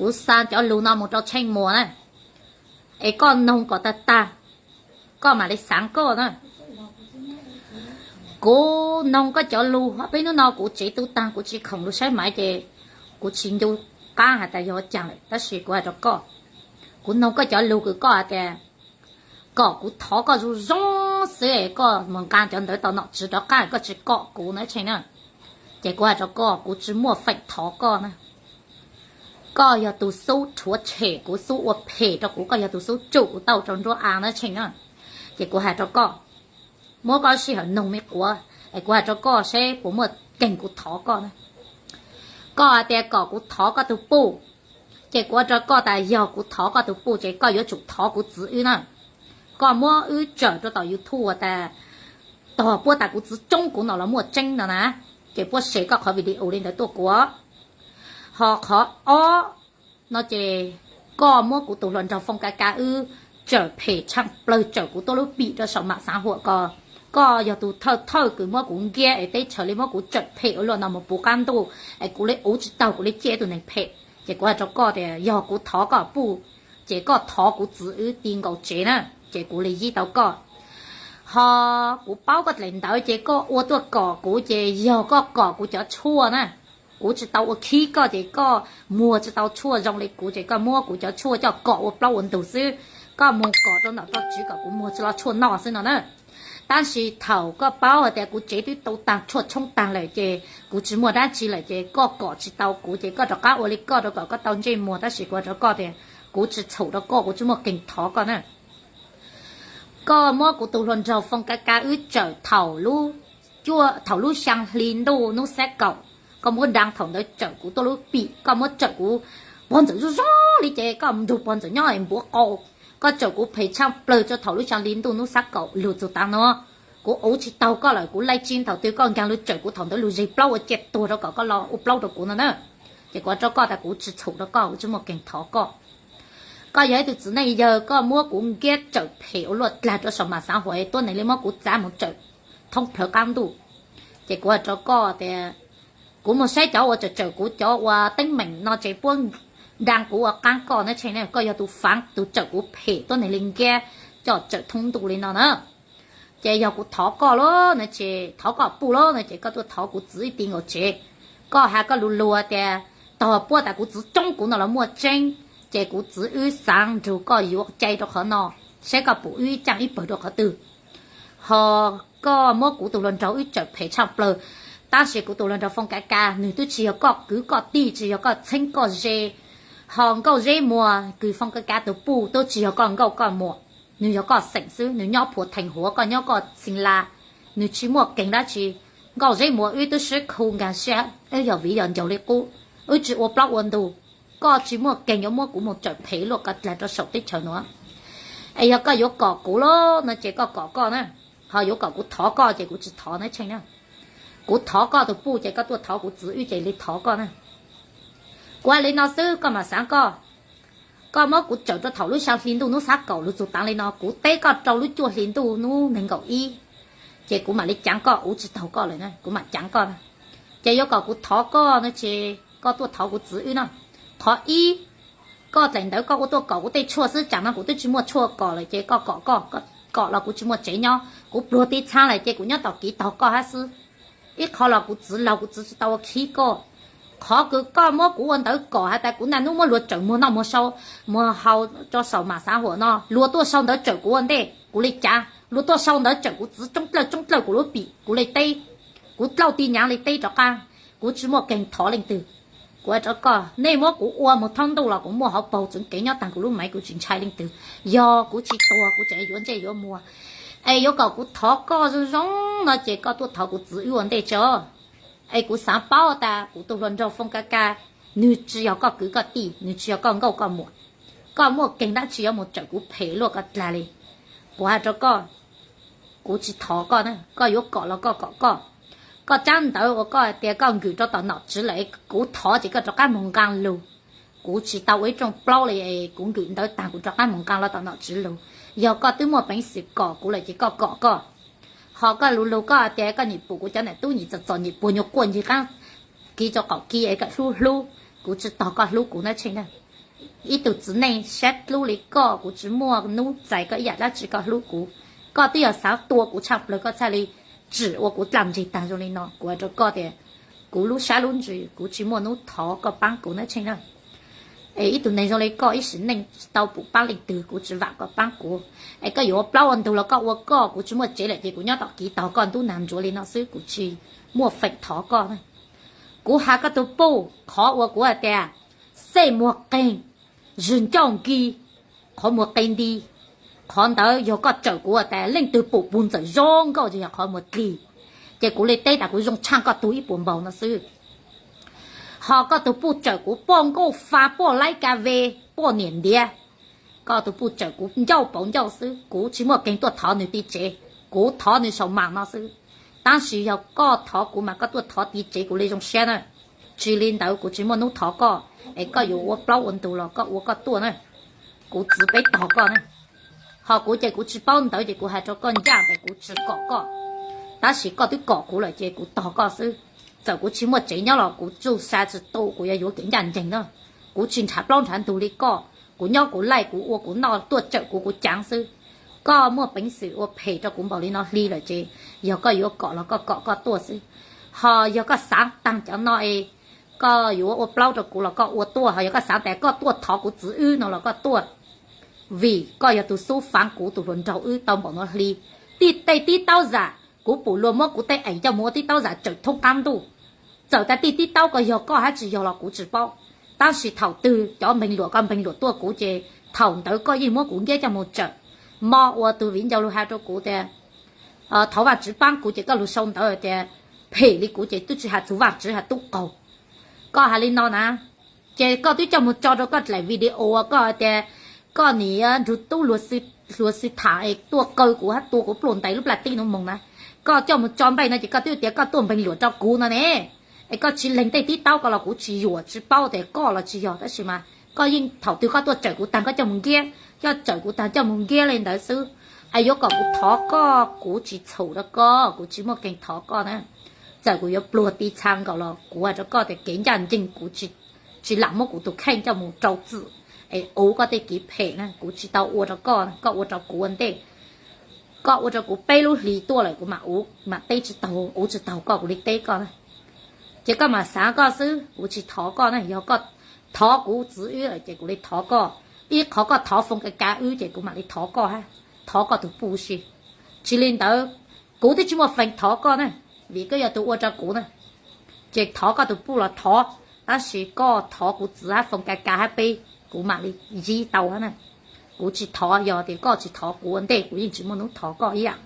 Kuv xa cov lug no mus rau Tsheej Muas na, es koj noog kom tag tag, koj mam li xaav koj na. Kuv noog koj cov lug, peb hnub no kuv tsev tu taag, kuv tsis khoom lug saib maiv ces kuv tsis ncu qaab has tas yog caag lawm, tab sis kuv has rua koj, kuv noog koj cov lug kws koj has tas kom kuv thov koj zoo zoo xwb, koj moog nqaa cov ntawv tau nom tswv rov qaab, koj tsis kom kuv na Tsheej na. Ces kuv has rua koj, kuv tsis muaj feem thov koj na. Koj yog tug xub rhuav tshem kuv, xub ua phem rua kuv, koj yog tug xub tsum kuv tau rua nruab a na Tsheej na. Ces kuv has rua koj, muab koj sij hawm noog me quav, es kuv has rua koj seb puas muaj keeg kuv thov koj na. Koj has tas kom kuv thov koj tug puj, ces kuv has rua koj tas yog kuv thov koj tug puj ces koj yuav tsum thov kuv txiv wb na. Koj muab wb tsawm rua tom YouTube has tas tog puab tas kuv txiv tsoob kuv no los muaj tseeb no na, ces puab share koj qhov video li ntawd tuaj kuv. Ho qhov ob no ces koj muab kuv tug hluas nraug Foom Ka Ka wb tsawm phem tshaaj plawg, tsawm kuv tuab lub pim rua saum mam xaav huam ko. Koj yog tug thawj thawj kws muab kuv nkiab es teb chaws li muab kuv tsawm phem ua luaj no moog puv qaab ntuj, es kuv li uv tsis taug, kuv li ciaj ib tug neeg phem. Ces kuv has rua koj tas yog kuv thov koj puj, ces koj thov kuv txiv wb ti nkaus tsev na, ces kuv li yig tau koj. Ho kuv paub koj dlaim ntawd ces koj ua tuaj kom kuv, ces yog koj kom kuv cov tshuaj na. Kuv tsis tau ua khib koj ces koj muag tsis tau tshuaj zoo li kuv ces koj muab kuv cov tshuaj coj kom ua plaub ua ntug xwb. Koj moog kom rau nom rau tswv kom kuv muag tsis tau tshuaj noj xwb no na. Tab sis thaum koj paub has tas kuv tsev twb tu taag, tshuaj tshoob taag lawm ces kuv tsis muaj dab tsi lawm ces koj kom tsis tau kuv ces koj rov qab ua li koj rau kom koj tau ntsej muag, tab sis kuv has rua koj tas kuv tsis txhum rua koj, kuv tsis muaj keeg thov koj na. Koj muab kuv tug hluas nraug Foom Ka Ka wb tsawm thaum lub xyaa hli ntuj nub xab kaum, koj muab dlaab thaum ntawd tsawm kuv tuab lub pim, koj muab tsawm kuv pog ntxawm zoo zoo li ces koj nrug pog ntxawm nyob npuav qau. Koj tsawm kuv phem tshaaj plawg rua thaum lub xyaa hli ntuj nub xab kaum lug txug taav no. Kuv uv tsis taug koj lawm, kuv laij tsi thaum twg koj nkaag lug tsawm kuv thaum ntawd lug zeg plaub ua ciaj tuag rua kom koj los ua plaub rua kuv no na. Ces kuv has rua koj tas kuv tsis txhum rua koj, kuv tsis muaj keeg thov koj. Koj yog ib tug txiv neej yawg, koj muab kuv nkiab tsawm phem ua luaj dlaag rua saum mam xaav huam, tuab neeg li muab kuv txav moog tsawm thoob plawg qaab ntuj. Ces kuv has rua koj tas kuv moog saib cov uas tsawm tsawm kuv cov uas teeb meem no ces puab dlaag kuv ua qaab koj na Tsheej na, koj yog tug faav tug tsawm kuv phem tuab neeg li nkiab coj tsawm thoob ntuj li no na. Ces yog kuv thov koj lawm no ces, thov koj puj lawm no ces koj tuaj thov kuv txiv wb ti nkaus tsev. Koj has koj lug lug tas tog puab tas kuv txiv tsoob kuv no los muaj tseeb, ces kuv txiv wb xaav nrug koj yuav cai rua qhov no, saib koj pum wb caaj ib pawg rua qhov twg. Ho koj muab kuv tug hluas nraug wb tsawm phem tshaaj plawg, tab sis kuv tug hluas nraug Foom Ka Ka nwg twb tsis yog koj kwv koj tij, tsis yog koj txheeb koj ze. Ho Nkauj Zeb Muas kws Foom Ka Ka tug puj twb tsis yog koj nkauj koj muam, nwg yog koj xeem xwb, nwg nyob Phuv Theem Huav, koj nyob koj Xeem Las, nwg tsis muaj keeg dab tsi. Nkauj Zeb Muas wb twb sib khu nkaag siab, wb yog viv yog ncaus li qub, wb tsis ua plaub ua ntug. Koj tsis muaj keeg yuav muab kuv moog tsawm phem luaj ko dlaag rua saum teb chaws nuav. Es yog koj yuav kom kuv lawm no ces koj kom koj na, ho yuav kom kuv thov koj ces kuv tsis thov na Tsheej na. Kuv thov koj tug puj ces koj tuaj thov kuv txiv wb ces li thov koj na. Kuv has li no xwb koj mam xaav koj. Koj muab kuv tsawm rua thaum lub xyaa hli ntuj nub xab kaum lug txug taav li no, kuv teb koj rau lub cuaj hli ntuj nub neeg nkaum ib, ces kuv mam li caav koj, uv tsis taug koj lawm na, kuv mam caav koj na. Ces yuav kom kuv thov koj no ces koj tuaj thov kuv txiv wb no. Qhov ib, koj dlaim ntawd koj ua tuaj kom kuv tej tshuaj xwb, tsam no kuv twb tsis muaj tshuaj kom lawm ces koj kom koj, kom los kuv tsis muaj tsev nyob, kuv pluag tib txhaab lawm ces kuv nyob tom kiv tog koj hab xwb. Ib qho los kuv txiv laug kuv txiv tsis tau ua khib koj. Qhov kws koj muab kuv ua ntawv kom has tas kuv naj nub muab luag tsawm muag noj muag sau, muag hau rua saum mam xav huam no, luag tuaj sau ntawv tsawm kuv ua ntej kuv li cav, luag tuaj sau ntawv tsawm kuv txiv tsoob dlawj tsoob dlawj kuv lub pim kuv li teb, kuv dlauj tij nyaav li teb rov qab, kuv tsis muaj keeg thov leej twg. Kuv hais rau koj, nej muab kuv ua mus thoob ntuj los kuv muaj hauv paug txwv kev nyob taag kuv lub maiv, kuv tsis ntshai leej twg. Yog kuv tsis tuag kuv tseem yuav ntsej yuav muag. Es yuav kom kuv thov koj zoo zoo no ces koj tuaj thov kuv txiv wb ua ntej tso. Es kuv xav paub tas kuv tus hluas nraug Foo Ka Ka, nwg tsis yog koj kwv koj tij, nwg tsis yog koj nkauj koj muam. Koj muaj keeg dab tsi yuav mus tsawm kuv phem luaj koj dlag li? Kuv hais rau koj, kuv tsis thov koj na, koj yuav kom los koj kom koj. Koj tsab ntawv uas koj hais tias koj ngwm rau tom nom tswv lawm, kuv thov ces koj rov qab mus nqaa lug. Kuv tsis tau ua ib rooj plaub li, kuv ngwm ntawv taag kuv rov qab mus nqaa los tom nom tswv lug. Yog koj twb muaj peev xwm kom kuv lawm ces koj kom koj. Ho koj lug lug koj hais tias koj nyim pum kuv cov nam tub nyim txom txom nyem puag nyuag quaj ncig qaab kiv rau qaum kiv es koj hlub hlub, kuv tsis tog koj hlub kuv na Tsheej na. Ib tug txiv neej sab dlub li koj, kuv tsis muaj hnub txais koj ib yam dab tsi koj hlub kuv. Koj twb yog xav tua kuv tshaj plaws koj txhaj li tsim ua kuv dlaaj ntseg taag zoo li no. Kuv has rua koj tias kuv lub sab lub ntsws kuv tsis muaj hnub thov koj paab kuv nawb Tsheej na. Es ib tug neeg zoo li koj ib sim neej tsis tau pum paab leej twg, kuv tsis vaam koj paab kuv. Es koj yuav ua plaub ua ntug los koj ua koj, kuv tsis muaj tsev lawm ces kuv nyob tom kiv tog koj ntub nag ntsuav li no xwb, kuv tsis muaj feem thov koj na. Kuv has koj tug puj, qhov uas kuv has tias xej muag qeeg, zwg ncauj nki, qhov muag qe nti, qhov ntawd yog koj tsawm kuv has tas leej twg pum puag ntxawm zoo nkauj ces yog qhov muag dlig. Ces kuv li teb tas kuv zoo tshaaj koj tug ib puas npaug no xwb. Ho koj tug puj tsawm kuv poj nkauj fa, poj laib ka ve, poj niam ntiav. Koj tug puj tsawm kuv ncauj pauv ncauj xwb, kuv tsis muaj keeg tuaj thov nws tim tsev, kuv thov nws saum mam no xwb. Tab sis yog koj thov kuv mas koj tuaj thov tim tsev kuv li zoo siab na. Tsis li ntawd kuv tsis muaj hnub thov koj. Es koj yuav ua plaub ua ntug los koj ua koj tuaj na. Kuv txwv peb tog koj na. Ho kuv ces kuv tsis paub ntawv ces kuv has rua koj ncaaj tas kuv tsis kom koj. Tab sis koj twb kom kuv lawm ces kuv tog koj xwb. Txawm kuv tsis muaj tsev nyob los kuv tsuj sa tsis tu, kuv yuav yuav kev ncaaj nceeg na. Kuv tsis nrhav plaub nrhav ntug li koj, kuv nyob kuv laij kuv ua kuv noj, tuaj tsawm kuv kuv caav xwb. Koj muaj peev xwm ua phem rua kuv npaum li no hli lawm ces yog koj yuav kom los koj kom koj tuaj xwb. Ho yog koj xaav taag cov no es koj yuav ua plaub rua kuv los koj ua tuaj, ho yog koj xaav tas koj tuaj thov kuv txwv wb no los koj tuaj. Vim koj yog tug xub faav kuv tug hluas nraug wb tau npaum no hli. Tej tib taub zam, kuv pum luag muab kuv tej eem coj mus ua tib taub zam tsawm thoob qaab ntuj. Txawm tas tej tib taub ko yog koj hab tsis yog los kuv tsis paub, tab sis thaum twg cov npeeg luam koj npeeg luam tuaj kuv ces thaum ntawd koj yeej muab kuv nkiab coj mus tsawm. Mo ua tug viv ncaus lug has rua kuv tias thov Vaajtswv paab kuv ces koj lug sau ntawv tias phem li kuv ces twb tsis has txug Vaajtswv has tub qaug. Koj has li no na, ces koj twb coj mus tso rua koj dlaim video koj tias koj niam nrug tub hluas xwm tham es tuaj kaw kuv hab tua kuv pluaj ntais lub plaj teb nuav moog na. Koj coj mus tso nplaj no ces koj twb tias koj tuaj npeeg luam rua kuv no ne. Es koj tsis leeg tej tib taub ko los kuv tsis yuam tsis paub tias koj los tsis yog, tab sis mas koj yeej thaum twg koj tuaj tsawm kuv taag koj coj mus nkiab, coj tsawm kuv taag coj mus nkiab li ntawd xwb. Es yuav kom kuv thov koj, kuv tsis txhum rua koj, kuv tsis muaj keeg thov koj na. Txawm kuv yuav pluag ti txha nkaus los kuv has rua koj tias kev ncaaj nceeg kuv tsis lam muab kuv tug kheej coj mus rau txim es uv koj tej kev phem na, kuv tsis tau ua rua koj, koj ua rua kuv ua ntej. Koj ua rua kuv peb lub hlis tuaj lawm kuv mam uv, mam teb tsis taug, uv tsis taug koj kuv li teb koj na. Ces koj mam xaav koj xwb, kuv tsis thov koj na. Yog koj thov kuv txwv wb lawm ces kuv li thov koj. Ib qhov koj thov foom ka kav wb ces kuv mam li thov koj hab, thov koj tug puj si. Tsis li ntawd, kuv twb tsis muaj feem thov koj na, vim koj yog tug ua rua kuv na. Ces thov koj tug puj los thov, tab sis koj thov kuv txwv hab foom ka kav hab peb, kuv mam li yib tau hab na. Kuv tsis thov, yog tias koj tsis thov kuv ua ntej kuv yeej tsis muaj hnub thov koj ib yam.